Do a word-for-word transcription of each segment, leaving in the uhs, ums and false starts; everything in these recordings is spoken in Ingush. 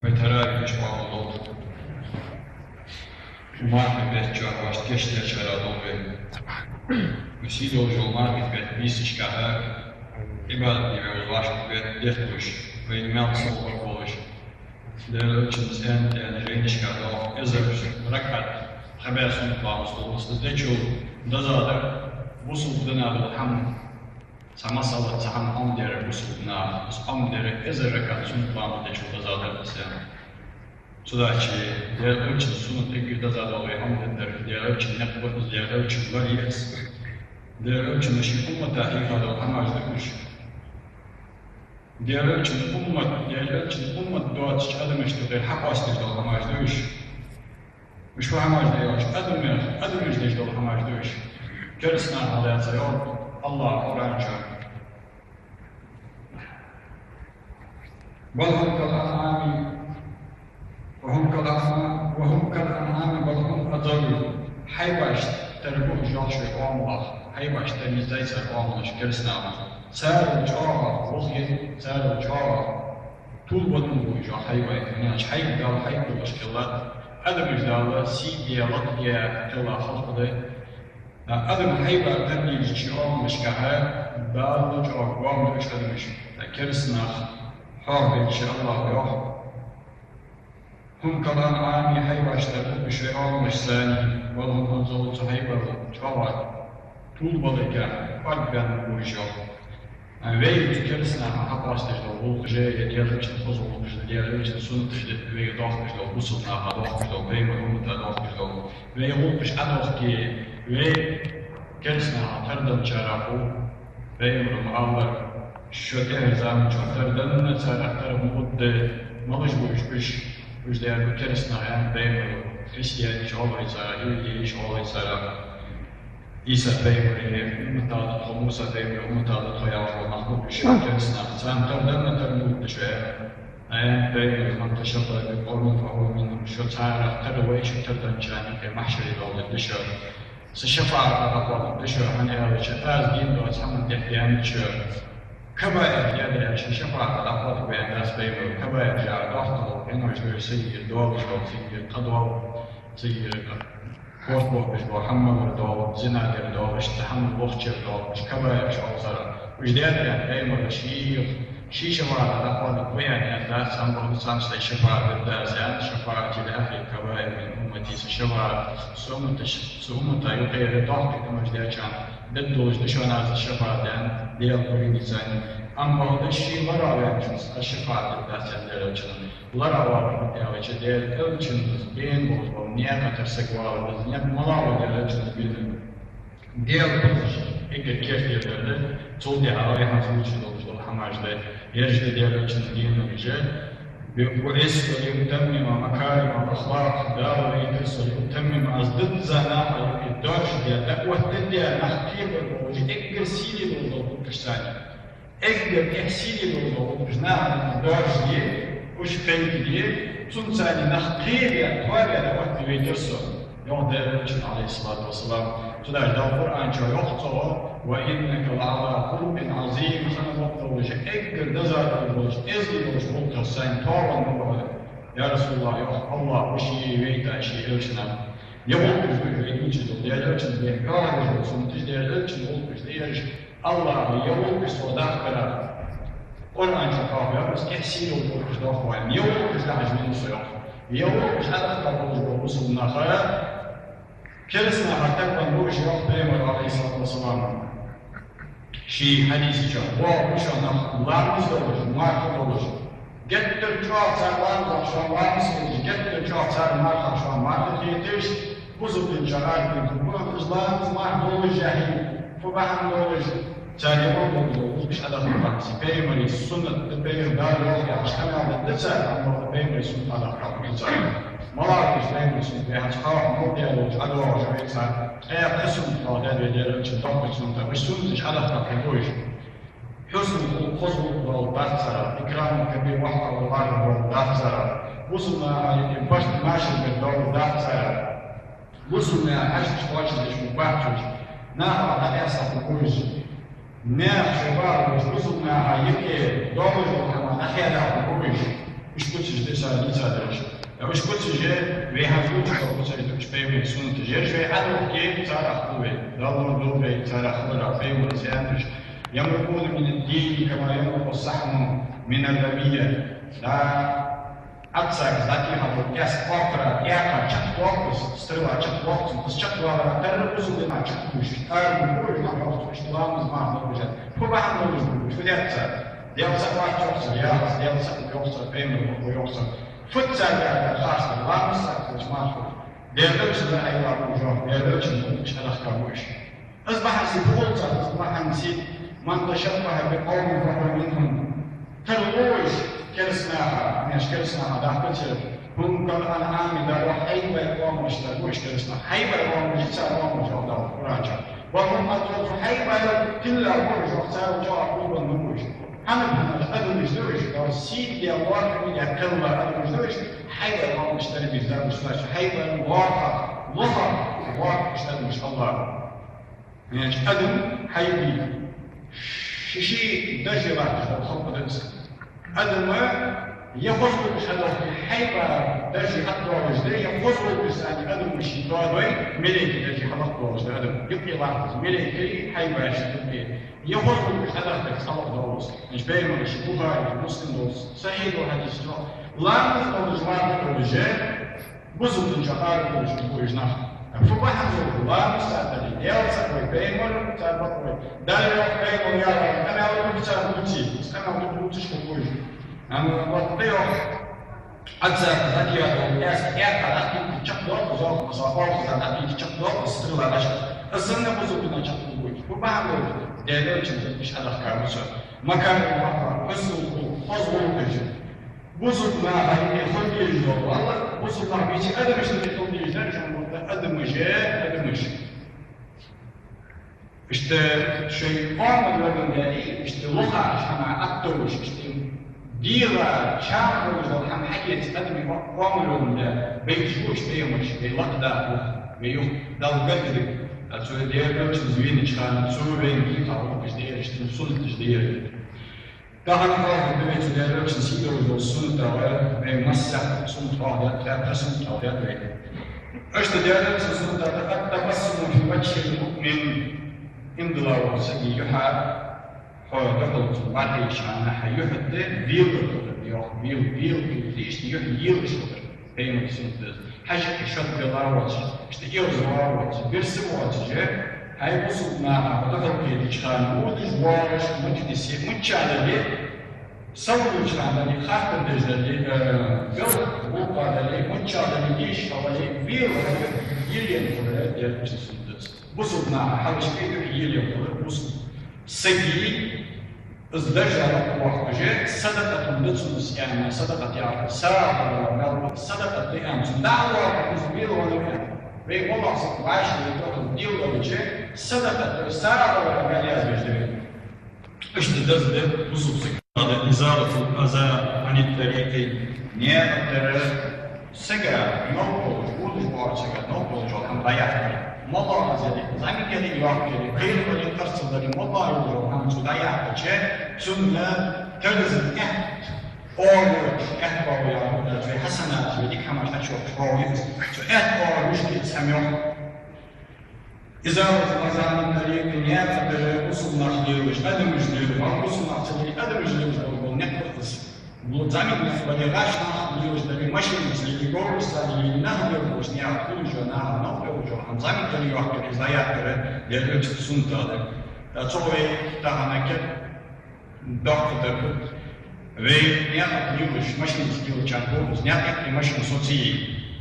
Вай таравихь чӀоагӀа долда. Мархий бетта чу вайна кийчдаьчарех долда вай. Вай сий долаш дола мархий бетта бийсашка Ӏибадат де вай вайна ваш бетта детталуш, вайна мел совгӀат болаш. Даьла Элчано цӀен-цӀен жайнашка доагӀа эзар ракаӀат, хьабаьнна суннат ламаз долаш, из дечул дезагӀа дар бусалба дина дола хӀама. Цхьа масала, цхьа хӀама Ӏомадаьр бусалба наха, из Ӏомадаьр эзар ракаӀат суннат ламаз дечул дезагӀа дар да из. Цудухьа Даьла Элчан суннат эггара дезагӀа дола вай Ӏомадергдар, Даьла Элчан никъ ба из, Даьла Элчан лар я из. Даьла Элчано ший уммата хьийха дола хӀамаш да уж. Даьла Элчан уммат, Даьла Элчан уммат доацача адамашта юкъера хьакъоастадеш дола хӀамаш да уж. Уж фу хӀамаш да йоах, адамех, адамаша деш дола хӀамаш да уж. Кераста наха лаьца йоах АллахӀа Къуръан чу: بل هم كالأنعام، وهم كالأنعام، وهم كالأنعام بل هم أضل. Хьайбашта тара ба уж йоах шоай оамалах, хьайбашта тара еза цар оамалаш, кераста наха. Царел чӀоагӀа вохе, царел чӀоагӀа тувлабенна ба уж йоах хьайбай, хӀана аьлча хьайба Дала хьайба долаш кхеллад, адамаш Дала сий де, лакха де кхелла халкъ да. Адам хьайба тара дезача оамалашка Дала чӀоагӀа гоама да уж адамаш. Кераста нах хьоахабеча АллахӀа йоах: هم كالأنعام, хьайбашта тара ба уж шоай оамалашца, بل هم أضل, цу хьайбал чӀоагӀа тувлабаларга кӀоаргбаьнна ба уж йоах. Вай цу кераста наха хьакъоастадеш дола гӀулакхаш, е Даьла Элчан хоза гӀулакхаш, Даьла Элчан суннаташ да вайга доахкаш дола, бусалба наха доахкаш дола, пайхамара уммата доахкаш дола. Вай гӀулакхаш Ӏодохке, вай кераста наха тара денначарех ва. Пайхамара ма аллара, шо тӀехьарча заман чу тара денна царех тара ма гӀоргда, малаш ба уж, уж, уж дера кераста нах, аьннад пайхамара, христианаш оалий царех, иудейш оалий царех. Ӏийса пайхамара уммата да тхо, Муса пайхамара уммата да тхо яхаш бола нах ба уж, кераста нах. Царна тара денна тара ма гӀоргда шо, аьннад пайхамара: من تشبه بقوم فهو منهم. Шо царех тара вайча, тара денначарна юкъе махьшаре доаладергда шо. Са шафаӀата дӀакхоачаргда шо, хӀана аьлча аз дийна доаца хӀаман тӀехь даьннача кабаир даьдар аьлча ший шафаӀата дӀакхоачаргва аьннад пайхамара. Кабаир яхар доккха дола къинош да, цигара доалаш дола, цигара къа дола, цигара къа корта бохкаш бола хӀама малар дола, зина дар дола, иштта хӀама лохачар дола, уж кабаираш оал царех. Уж даьд аьннад пайхамара шийх, ший шафаӀата дӀакхоачаргва аьнна аьннадац, амма бакъда царна шафаӀат дергда аз аьннад: شفاعتي لأهل الكبائر من أمتي, са шафаӀат, са умматаш, са уммата юкъера доккхий къинош даьчарна дергдолаш да шоана аз шафаӀат аьннад Даьла куриница. Амма бакъда ший ларах ваьнначунна аз шафаӀат дергдац аьннад Даьла Элчано. Ларах валар фуд аьлча, Даьла Элчанца бена болаш бола никъ тӀара саг валар да из, никъ мала ва Даьла Элчанца бена. Даьла кхузаш эггара керттера дар да, цул тӀехьа вай хӀанз хьоахадеш долаш дола хӀамаш да, ераш да Даьла Элчанца бена уж. بعثت لأتمم مكارم الأخلاق, Дала вайна тӀа со لأتمم, аз дизза наха юкъе доаржаде, дӀаоттаде, нах кхебар болаш эггара сийле долаш дола гӀулакхаш санна. Эггара тӀехьа сийле долаш дола гӀулакхаш наха юкъе доаржаде, уж кхайкаде, цунца нах кхебе, кхоабе дӀаоттавайтар со, йоах Даьла Элчано, عليه الصلاة والسلام. Цудухьа Дала Къуръан чу йоах цо: وإنك لعلى خلق عظيم, хьа бакъдолаш эггара дезагӀа долаш, эзди долаш гӀулакхаш санна тоавенна ва хьо. Я РасулаллахӀ, йоах, АллахӀ ва ший вайта, ший Элчанна. Ер гӀулакхаш да уж вай дийцаш дола, Даьла Элчано бехк баьлар, уж суннаташ, Даьла Элчан гӀулакхаш да ераш. АллахӀа ер гӀулакхаш сох дахкар, Къуръан чу хьоахаваьв, из тӀехьа сийле гӀулакхаш дохк вайна. Ер гӀулакхаш дахьаш мел са йоах. Ер гӀулакхаш Ӏодахка болаш бола бусалба нах кераста нахах тӀакхоачаргба уж йоах пайхамара, عليه الصلاة والسلام. Ший хьадиса чу: боху шоана нах ламаз долаш, марха долаш. Геттара чӀоагӀа цар ламазах шоана ламаз хеташ, геттара чӀоагӀа цар мархах шоана марха хеташ, бусалба дина чу гӀерташ ба уж ламаз, марха долаш а хьийна, фу бахьан долаш, цар ер гӀулакхаш Ӏодахка бац. Пайхамара суннат да, пайхамара Дала йоах яхаш, хӀама да цар, амма пайхамара суннат Ӏодахка бац цар. Малав уж пайхамара суннат, бехьанца хьоаха мурд яр уж, Ӏодоагӏаш вай цар. Ткъаь кхо суннат хьоахадаьд вай Даьла Элчано, доккхий суннаташ, уж суннаташ Ӏодахка бац уж. Хьусн хулкъ, хоза гӀулакх дола дац цар, икрамул кабир, воккхагӀа вар дола дац цар, бусалба наха юкъе барт, машар бар дола дац цар, бусалба наьха хьашташ кхоачашдеш хургбац уж, наха дӀакъаьста хургба уж, наьха шоай бахархой бусалба наха юкъе долаш дола хӀама дӀахаьда хургба уж. Уж куцаш да цар дийца долаш. Уж куцаш вай хьалха дувцаш дола куцаш да, уж пайхамара суннаташ. Ераш вай Ӏодохке, царех хул вай. Дала лорадолда вай царех хиларах, пайхамара суннаташ. يمرقون من الدين كما يمرق السهم من الرمية. Да, ӀоццагӀа дӀатӀехьа дола кӀаьск кхоккхара, кӀаьхара чакхдоаккх из, стрела чакхдоаккх из, из чакхдоалара тарра бусалба дина чакхдувш, ара ма бу уж, нах йоах цо, иштта ламаз мара долаш. Фу бахьан долаш ба уж, фу деш цар? Даьла цаӀ вац йоах цар, яхаш, Даьла цаӀ ва йоах цар, пайхамар ва йоах цар. Фу цар яхар харц да, ламаз цаӀ хилча мара хул. Даьла Элчанна дар Ӏайла бу уж, Даьла Элчанна дар Ӏадахка бу уж. Из бахьан сий фу хул цар, из бахьан сий: من تشبه بقوم فهو منهم. Тарлуш кераста наха, аьнна, кераста наха дахкалца: هم كالأنعام, Дала йоах, хьайбай къоамаш дар ба уж кераста нах. Хьайбай къоамаш, цар къоамаш, йоах Дала Къуръан чу. بل هم أضل, хьайбай тилла ба уж, йоах, цар чӀоагӀа къурбан ма ба уж. ХӀана, хӀана аьлча адамаш да уж, Дала сий даь, лоархӀаме даь кхелла адамаш да уж, хьайбай къоамаш тара беза уж, значит, хьайбай лоархӀа, лоха, лоархӀа уж адамаш хилар. Значит, адам хьайбай ший-ший дарже латташ дола халкъ да из. Адам е хоза гӀулакхаш хьадоаккхе, хьайбай дарже хьатӀадоалаш да, е хоза гӀулакхаш санна адамаш ший тоадой, малейкий дарже хьалакхдоалаш да адам. Юкъе латташ малейкий, хьайбай ший юкъе. Е хоза гӀулакхаш хьадахкар цхьа лакхдоалаш. Значит, пайхамара, Бухаре, Муслима дола сахьихь дола хьадис да. Ламаз долаш, варда долаш, бусалба дина чу ара хулаш ба уж нах. Фу бахьан долаш да? Ламаз цар дале, Даьла цаӀ вай, пайхамар цар бакъ вай. Дала йоах, пайхамара яхар, къамаьл дувц цар, дувце. Къамаьл дувц, дувцаш хул уж. Амма вот тӀайоах, ӀоццагӀа дӀатӀехьа дола кӀаьск кӀаьхара дӀатӀехьа чакхдоаккх из, йоах, масала, оалхаза дӀатӀехьа чакхдоаккх из, стрела дӀачакх. Из санна бусалба дина чакхдоаккх. Фу бахьан долаш да? Даьла Элчанна дар Ӏадахка бу цо. مكارم الأخلاق, хьуснулхо, хоза гӀулакхаш. Бусалба наха юкъе хила дезаш дола, валлахӀи, бусалба нах бийца адамашта юкъе хила дезаш дар, шоана бутта адамаш, адамаш. Иштта шоай къаман вагам баьле, иштта лохаш хӀама аттовш, иштта дегӀа чам болаш дола хӀама хьаэца адамий къаман вагам баь, байташ бу уж пайхамараш, вай лакхадаккха, вай юха Далла гатдерг. А цу Даьла Элчанца венача хана, цу вайна дийца гӀулакхаш да ераш, цун суннаташ да ераш. Тахан хьалха да вай цу Даьла Элчанца сий долаш дола суннатех, вай массехк суннат хьоахадаьд, тӀаккха суннат хьоахадаьд вай. Иштта Даьла Элчан суннатех да: التبسم في وجه المؤمن. Иман дилла волча сага юхь хьо духьал цун бӀарахьежача хана хьа юхь тӀа велар хилар, йоах, вел, велар хилар, иштта юхь елаш хилар. Пайхамара суннат да из. Хьажал, шод белла воацаш, иштта эгӀаза воацаш, бирса воацаш, хьай бусалба наха духьал кхетача хана, удаш воацаш, муьтӀахьа нисе, мичча дале, сов долча хана дале, хаттар деш дале, э, белха гӀулакха дале, мичча дале, дийша хьо вале, велар хьа юхь елаенна хилар, Даьла Элчан суннат да из. Бусалба наха хьалхашка юхь елаенна хилар бусалба сага. Из даржа лакхвоаккхаш, садакъат да цунна из аьнна, садакъат яхар сагӀа хилар мел ба, садакъат да аьнна цунна. ДӀа а воаккхаш, из велавеннав аьнна. Вай моллагӀа саг вӀашагӀъелча, духьал дел а лелача, садакъат да, сагӀа хилар мел язбеш да вай. Иштта деза да бусалба сага. إزالة الأذى عن الطريق. Наькъа тӀара сага новкъа болаш, удаш воацача сага новкъа болаш йола хӀама дӀаяккхар. МоллагӀа из яле, зӀамига яле, йоккха яле, кхера вале, харцахьа вале, моллагӀа йола хӀама цо дӀаяккхача, цунна тӀагӀаза аьтта оагӀув, аьтта оагӀув яхар да, цу хьасанаташ, вай дика хӀамаш дӀачуйохкаш оагӀув я из. Цу аьтта оагӀув мишта я из хӀама, йоах. إزالة الأذى عن الطريق, наькъа тӀара бусалба нах лелаш, адамаш лелаш, валлахӀи, бусалба нах ца лелаш, адамаш лелаш бола, бола никъ ба из. Бу-, зӀамига никъ бале, гӀаш нах лелаш дале, машинаца леле, говрашца леле, нах лелаш, наькъа тӀа хулаш йола, наха новкъа йолаш йола хӀама зӀамига яле, йоккха яле, из дӀаяккхар Даьла Элчан суннатех да. ТӀаккха цу вай тахан кхы доккха дар да. Вай наькъа тӀа лелаш, машинаца лелача хана хов из, наькъа тӀа машина соцае,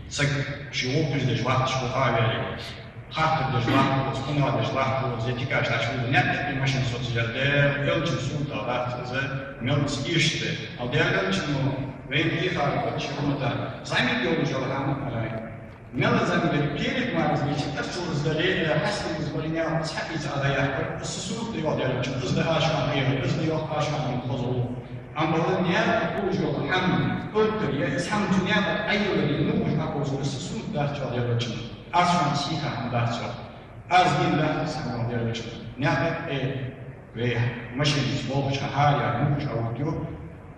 саг ший гӀулакхаш деш латташ хургвале, хаттар деш латташ, къамаьл деш латташ, е тикаш дӀачуйода, наькъа тӀа машина соцаяр Даьла Элчан суннатех дац из, мел ца эшаш да. Хьал Даьла Элчано вайна хьийхар, вай ший уммата зӀамига йолаш йола хӀама, э, мел зӀамига дале, кхерага мара из бийца, харцахьа из дале, э, хьаста из бале, наькъа тӀа цхьа бийца а дӀаяккхар, из са суннат да, йоах Даьла Элчано, из да аз шоана айхьар, из да, йоах, аз шоана аьнна хоза гӀулакх. Амма бале, наькъа тӀа хулаш йола хӀама, оттар, е из хӀама цу наькъа тӀа Ӏоеллар, е нувхаш Ӏокхувсар, из са суннат дац, йоах Даьла Элчано. Аз шоана сийха хӀама дац, йоах. Аз дийна дац из хӀама, йоах Даьла Элчано. Наькъа тӀа, э, вай машинаца болхаш хьа, хьаяр, нувхаш Ӏоотаю,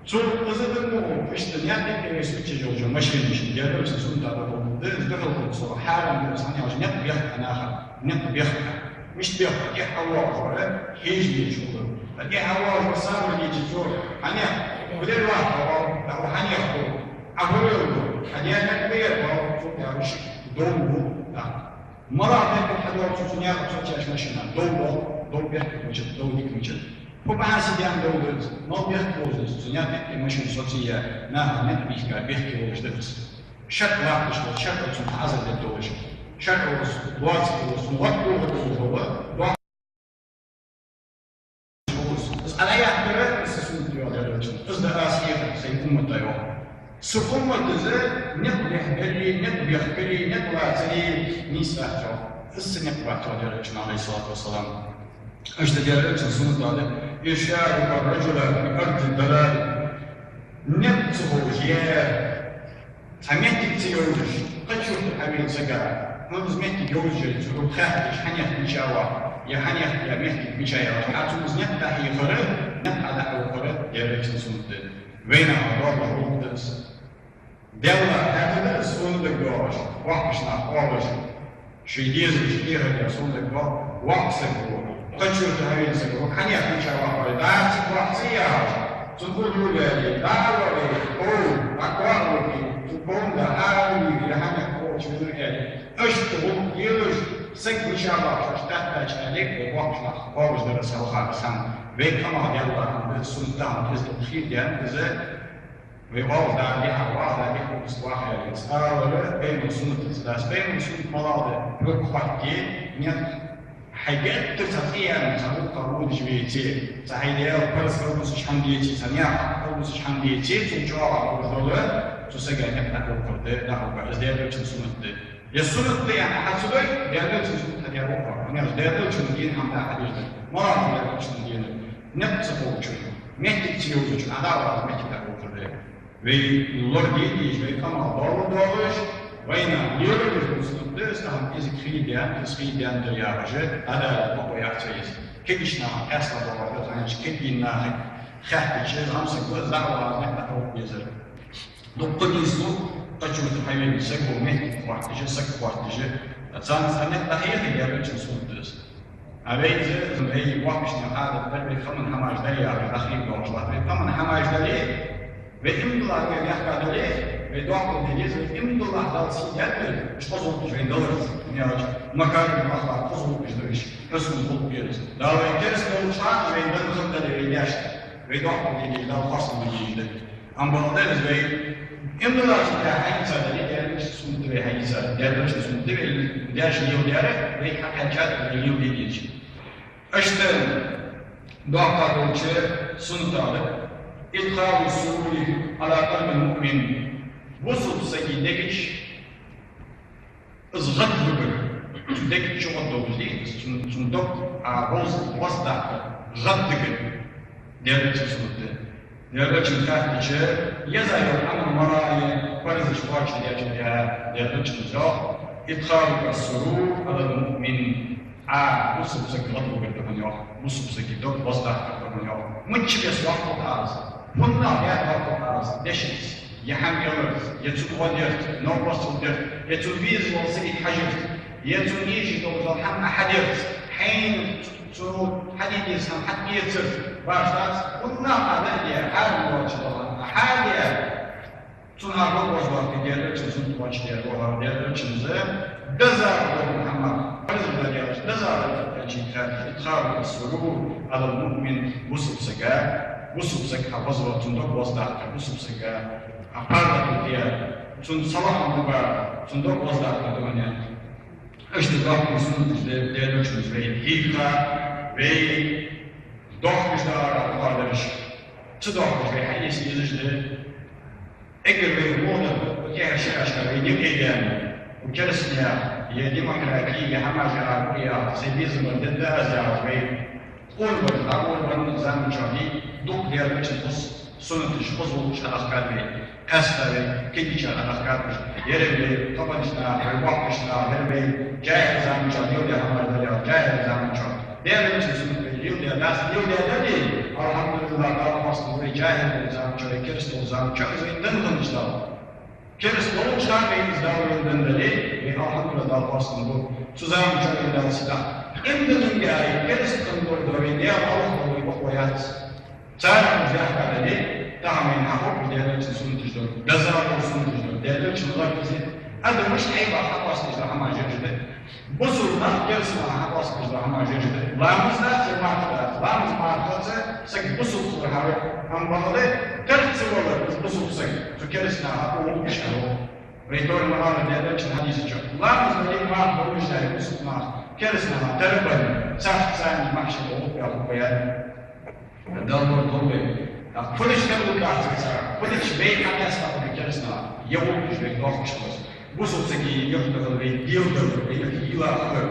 Цу из да мо, иштта никъ тӀа вай сучча йолча машинаш, Даьла Элчан суннат да, из духьал хул цо, хьарам да из, хӀана аьлча никъ бехк наха, никъ бехк. Мишта бехк? ТӀехьа воагӀаш вар хьежа дезаш хул. ТӀехьа воагӀаш вар сабар деча цо, хьанех, гулер вахта вал, да хьанех хул, Ӏа гулер вал, хьа дена гулер вал, цо тӀехьа дов бу, да. Мала бехк хьадоагӀа цу, цу никъ тӀа сучча машина, дов бу, дов бехк мичад, дов никъ мичад. Фу бахьан сидян дов да из, мала бехк лозуц, цу никъ тӀа машина социйя, наха никъ бийхка бехке волаш да из. Шарт латташ вола, шарт цунна хьазар де долаш. Шарт волус, лоаца волус, цунна лакх догӀа долаш вола, дохь волус. Из Ӏа яхкара, из са суннат йоах Даьла Элчан. Из да аз хьехар сай уммата йоах. Са уммат из никъ бехкале, никъ бехкале, никъ лацале нийса дац йоах. Из са никъ бац йоах Даьла Элчан, Ӏалайхи ссалату вассалам. Иштта Даьла Элчан суннат да: «إرشاد الرجل في أرض الضلال». Никъ ца ховш, е цхьа моттиг ца йовзаш, кхыча юрта хьавена сага, хӀанз моттиг йовзаш, цу юрта хаьтташ, хьанех мича вах, е хьанех, е моттиг мича яхаш, хьа цунца никъ дӀахьехар, никъ Ӏа дӀахьокхар Даьла Элчан суннат да. Вайнаха доагӀаш гӀулакх да из. Даьла хьаькъал да из, сона дагадоагӀаш, воккхача наха оалаш, шоай дезалашта кхера, сона дагадоагӀа, воккха саг ва, кхыча юрта хьавена саг ва, хьанех мича вах вай, дӀа ца вах ца яхаш, цун уллув ваьле, дӀа а ваьле, ков, дӀакхоа а ваьле, цу ков да хьарам вий, е хьанех кхоачаш вий аьле, иштта гӀулакх делаш, саг мича вахаш, иштта таттача аьле, вай воккхача наха оалаш дар из хьалха, из хӀама вай къамах даьлла хӀама да, суннат да хӀама, из да хир даьнна, из Вай оалаш да дехьа, ваха да дехьа, укхаза ваха яьлла. Цхьа алара, Пайхамара суннатаца дац. Пайхамара суннат малагӀа да? Хьога хетте, никъ хьагеттара цхьа цӀи яьнна, цхьа гӀулакх хьа водаш веце, цхьа хьай Даьла парз хьалбусаш хӀама деце, цхьа наькъа хьалбусаш хӀама деце, цул чӀоагӀа хьалбусаш дола, цу сага никъ дӀахьокхар да, дӀахьокхар. Из Даьла Элчан суннат да. Е суннат да аьнна хьа ца дой, Даьла Элчан суннат хьа дӀахьокхар. ХӀана аьлча Даьла Элчан дин хӀама да хьадеш да. МалагӀа Даьла Элчан дин? Никъ ца ховчун, моттиг ца йовзачун, Ӏа дӀа а ваха, моттиг дӀахьокхар да. Вай лораде дезаш, вай къамах дола долаш, вайна леладеш дола суннат да из, тахан кӀезига хи даьнна, из хи даьнна дар яхаш, Ӏадала бакъо яхьа ца еза. Кегийча наха къаьстта доагӀар да, хӀана аьлча кегий наха хаьттача, из хӀама саг ва, из дӀа а ваха, никъ дӀахьокха безар. Дукха нийслу, кхыча юрта хьавена саг ва, моттиг хьотташ, саг хьотташ, царна цхьа никъ дӀахьеха, Даьла Элчан суннат да из. А вай из, вай воккхача наьха Ӏадат да, вай къаман хӀамаш дале, яхаш, дӀахо доагӀаш латт. Вай къаман хӀамаш дале, вай иман дилла вай мехка дале, вай дохкал де деза, вай иман дилла Далла сий даьд вайна, уж хоза гӀулакхаш вайна даларца, хӀана аьлча макарим ахлакъ хоза гӀулакхаш да уж, хьусн гӀулакх да из. Дала вай кераста волча хана вайна даьнна хила дале вай даьшта, вай дохкал де деза, Далла хоастам де деза. Амма бакъда из вай иман диллача тӀа хьаийца дале, Даьла Элчан суннат вай хьаийца, Даьла Элчан суннат вай даьша леладаьр, вай хьакхаьчад вай леладе дезаш. Иштта доккха долча суннатех да: «إدخال السرور على قلب المؤمن». Бусалба сага дега чу из гӀадвигар, цун дег чу гӀадвигар, цун, цун дог а гӀоз-, гӀоздаккхар, гӀадвигар Даьла Элчан суннат да. Даьла Элчанга хаьттача, еза йола Ӏамал малагӀа я, парзаш кхоачашдеча тӀа, Даьла Элчано йоах: «إدخال السرور على المؤمن». Ӏа бусалба саг гӀадвигар да хьона йоах, бусалба сага дог гӀоздаккхар да хьона йоах. Мичча беса йоах хьона из? ХӀуннагӀа беса йоах хьона из? Дешаца, е хӀама яларца, е цунна гӀо дерца, е новкъостал дерца, е цунна везаш вола саг хьажарца, е цунна эшаш дола хӀама хьадерца, хьайна цу, цу хьаде деза хӀама хьатӀаэцарца, башха дац, хӀуннагӀа Ӏа дар а даь, хьарам доацаш дола хӀама хьадаь, цунна Ӏа дог гӀоздоаккхе, Даьла Элчан суннат кхоачашдаьр ва хьо, Даьла Элчанца дезагӀа дола хӀама, парз дар яхаш, дезагӀа дола хӀама хьаийца хьаийца, «إدخال السرور على المؤمن», бусалба сага, бусалба саг хьа гӀоз-, цун дог гӀоздаккхар, бусалба сага хьа паргӀато де, цунна салам дувцар, цун дог гӀоздаккхар да хьона. Иштта доккхий суннаташ да Даьла Элчано вайна хьийха, вай дохкаш да ара тӀоардараш. Ца дохкаш вай хьаэца дезаш да. Эггара вай гӀо дар, тӀехьа шерашка вай никъ даьнна, укх керастанех, е демократи, е хӀамаш яхар, е сай безам бар дедда аз яхаш вай къонабар, дӀакъонабарча заман чухь дукха Даьла Элчан хоза суннаташ, хоза гӀулакхаш хьадахкад вай, къаьстта вай кегийчар хьадахкад уж, ерриг вай къабанча наха, вай боккхийча наха, ерриг вай жахӀил заман чухь леладаь хӀамаш дар яхаш, жахӀил заман чухь Даьла Элчан суннат вай леладаь дац, леладаь дале, Алхьамдулиллахь, Дала хоастам ба, вай жахӀил зама чу, вай керста зама чу из вайна денна хиннача Дала. Керста волча хана вайна из Дала вайна денна дале, вай алхьамдулиллахь, Дала хоастам ба. Цу зама чу вайна Дала сиха къинтӀера дунен керста хинна долаш да вай, Дала алхьамдулиллахь, вай бокъо яц. Цар из яхка дале, тахан вайна хьахотташ Даьла Элчан суннаташ да, дезагӀа дола суннаташ да, Даьла Элчан гӀар из. Адам мишта хьайбах хьакъоасташ да хӀама жожагӀате. Бусалба нах керста наха хьакъоасташ да хӀама жожагӀате. Ламаз дац е марха дац. Ламаз, марха хилча, саг бусалба хилар хьароал. Амма бакъда, керста ца валар, из бусалба саг, цу керста наха хьакъоасташ хьароал. Вай тора ма аллара Даьла Элчан хьадиса чу: ламаз дале, марха дале, бусалба нах керста наха тара бенна, царца царна махьшаре гӀулакх баьлча хургба яхаш. Дала лорадолда вай. ТӀаккха фу дича тара лургдац цига цар, фу дича вай хьакъаьста хургда керста наха, е гӀулакхаш вай дохкаш хиларца. Бусалба сага юхатохар, вай дел дар, вай юхе йийла хилар.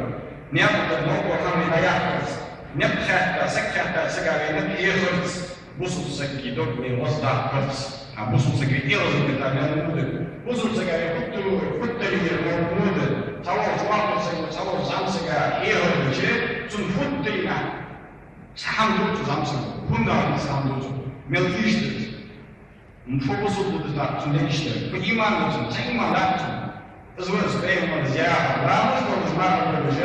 Наькъа тӀа новкъа хӀама вай дӀаяккхарца. Никъ хаьтта, саг хаьтта, сага вай никъ хьехарца. Бусалба сага дог вай гӀоздаккхарца. А бусалба сага вай эгӀазал кхетар мел во да. Бусалба сага вай хӀуттар, хӀуттар яр мел во да. Цхьаволча воккхача саго, цхьаволча зӀамсага хьехар дича, цунна хӀуттаренна цхьа хӀама дувц цу зӀамсаго, хӀунда аьлча цхьа хӀама дувц цо, мел ийрча да из. Фу бусалба да тӀаккха цунна дегаш дар? Фу иман да цунна? Цхьа иман дац цунна. Из вар из пайхамара яхар: ламаз долаш, марха долаш,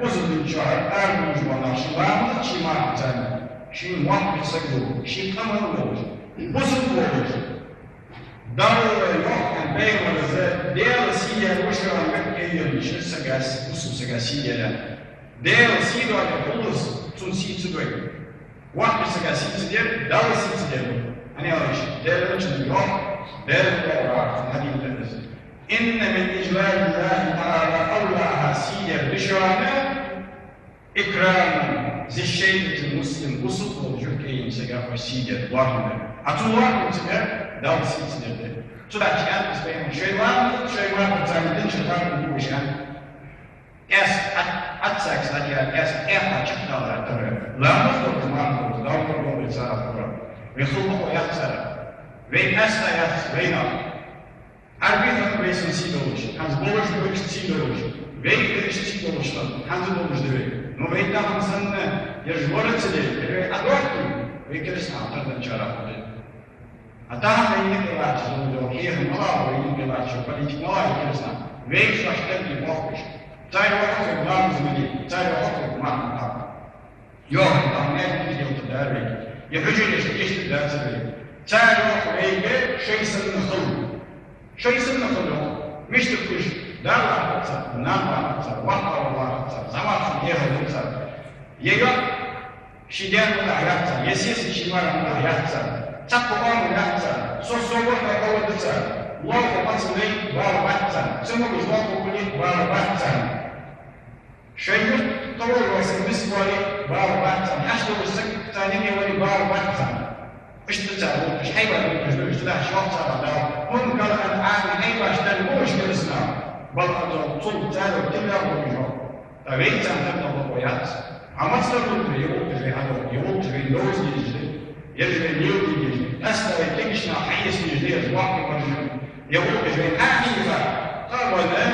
бусалба дина чу ара луш бола нах ший ламазаца, ший мархаца, ший воккхача саго, ший къаман волаш, бусалба волаш. Дала йоах пайхамара: Даьла сий яь ва шоана юхкӀе йолча сага, бусалба сага сий яь. Даьла сий доаладе хулаш, цунна сий ца дой. Воккхача сага сий ца дер, Далла сий ца дер да. ХӀана аьлча Даьла Элчано йоах, Даьла Элчано йоах, хьадис да из: إن من إجلال الله تعالى أولاها, сий дар да шоана, إكرام ذي الشيبة المسلم, бусалба волча юхкӀе йолча сага оаш сий дар, лоархӀам бар. А цу лоархӀамца Далла сий ца дер да. Цудухьа аьннад пайхамара: шоай ламазаца, шоай мархаца дин ша тӀа бувш аьнна. Къаьстта Ӏад-, Ӏадсаг сатира, къаьстта тӀехьа чакхдалар тара. Ламаз долаш, марха долаш, Дала лорадолда вай царех хилар. Вай хала бокъо яц царех. Вай къаьстта яц вайнах. Ӏарбий хиннаб вай санна сий долаш, хӀанз болаш да вайшта сий долаш. Вайга да иштта сий долаш хиннад, хӀанз а долаш да вайга. Но вай тахан санна ераш лора ца деш, вай Ӏадоахийта, вай керста наха тарденначарех хургда. А тахан вайна юкъе латташ дола хьехам малагӀа да, вайна юкъе латташ дола политика малагӀа я, керста нах? Вай шоаш тергал бохкаш. Цар йоах вайга ламаз ма де, цар йоах вайга марха ма кхаба. Йоах, тахан маьждиг кхы делкъа дар вайга, е хьужарашка иштта дацар вайга. Цар йоах вайга шоай санна хила. Шоай санна хила йоах. Мишта хургда уж? Да вахарца, нана вахарца, воккхагӀвар вахарца, зӀамагӀа хила эгӀазал ца. Е йоах, ший даь-воша яц цар, е сесаг ший мар-воша яц цар, цхьаккха къаман яц цар, сов-сов вахар хьавода цар, лоалахо маца лай бала бац царна, цамогаш лоалахо хуле бала бац царна. Шоай юрта товар вай саг миска вале бала бац царна, хьашт долаш саг царна юкъе вале бала бац царна. Иштта цар гӀулакхаш, хьайбаш гӀулакхаш да уж, цудухьа йоах царех Дала: هم كالأنعام, хьайбаш тара ба уж, керста нах, بل أضل, цул царех тилла ба уж, йоах. ТӀаккха вайна царна тара бокъо яц. Амма маца тара лургда, е гӀулакхаш вай хьадоаккхе, е гӀулакхаш вайна довза дезаш да, ераш вайна леладе дезаш да, къаьстта вай кегийча наха хьаэца дезаш да, ераш воккхий баржа, е гӀулакхаш вайна хьахьийха, кхаъ а бенна,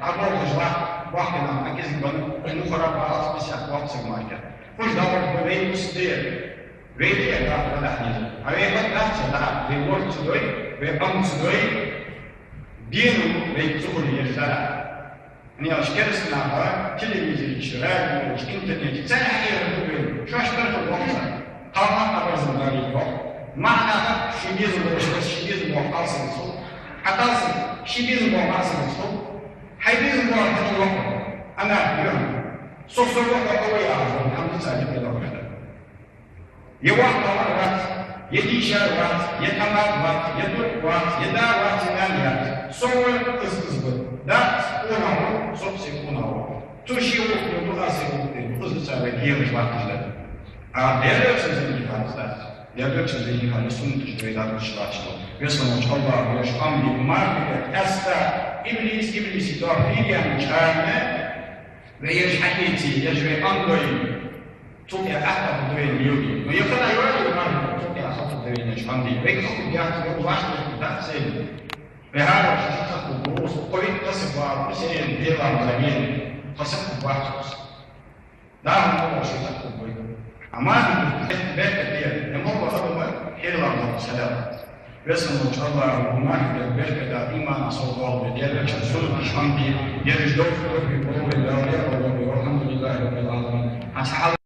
дӀаболхаш латт, воккхий нах Ӏокизга бенна, мухӀар а бац, бисех воккха саг мара кхы. Уж дӀаболх ба вай, ус да ер. Вай да ер дӀа-, дӀадахьа дезар. А вай бакъ дац ер дӀа, вай лорд ца дой, вай Ӏам ца дой, дено вайга ца хуле ераш дӀадахьа. ХӀана аьлча керста наха телевизора чу, радио чу, интернете чу царех хьехар хургда вайна. Шоаш тара хила йоах цар. Кхалнах а барзан далийта йоах. МаӀа наха ший безам болаш, ший безам болаш кхалсаг хул. Хьа кхалсаг ший безам болаш маӀа саг хул. Хьай безам болаш хьа йоах. Ана йоах. Сов-сов вахар хьавода яхаш, хӀама да цар юкъе лоархӀар. Е воккхагӀвар вац, е дийшар вац, е тӀамат вац, е турк вац, е да вац, е нана яц. Со вар из, из ва. Дац къонах ва, со-м сай къонах ва. Цо ший гӀулакх дергда, аз сай гӀулакх дергда. Из да цар вай кхераш латташ дар. А Даьла Элчан зӀамига хӀама дац. Даьла Элчан зӀамига хӀама суннаташ да вай дӀадувцаш латташ дола. Веза волча АллахӀа, ераш къам де, марха де, къаьстта иблис, иблиса тоаба фига яьннача хана вай ераш хьаэце, ераш вай къам дой. Цул тӀехьагӀа хьатӀа хургда вайна леладе. Но е хӀама йоале марха, цул тӀехьагӀа хьатӀа хургда вайна ераш къам де. Вайга хургдац, вай лоархӀаш дац сайна. Вай хӀара ши саг хургва, кхо-виъ кхо саг вар, Хьусейн, Белал, Замин, кхо саг хургвац. Да, хӀама лоархӀаш саг хургва вайга. Амма бехке дер, я молла хадума, хӀирла ма салам. Весан волча Аллахӏа ма бехке да, иман асал долу бе, дерригача суннаташ ма бе, дерригаш довш довш бе, болу бе, Аллахӏа, Аллахӏа, алхьамдулиллахӏи раббил Ӏаламин. Аса хьал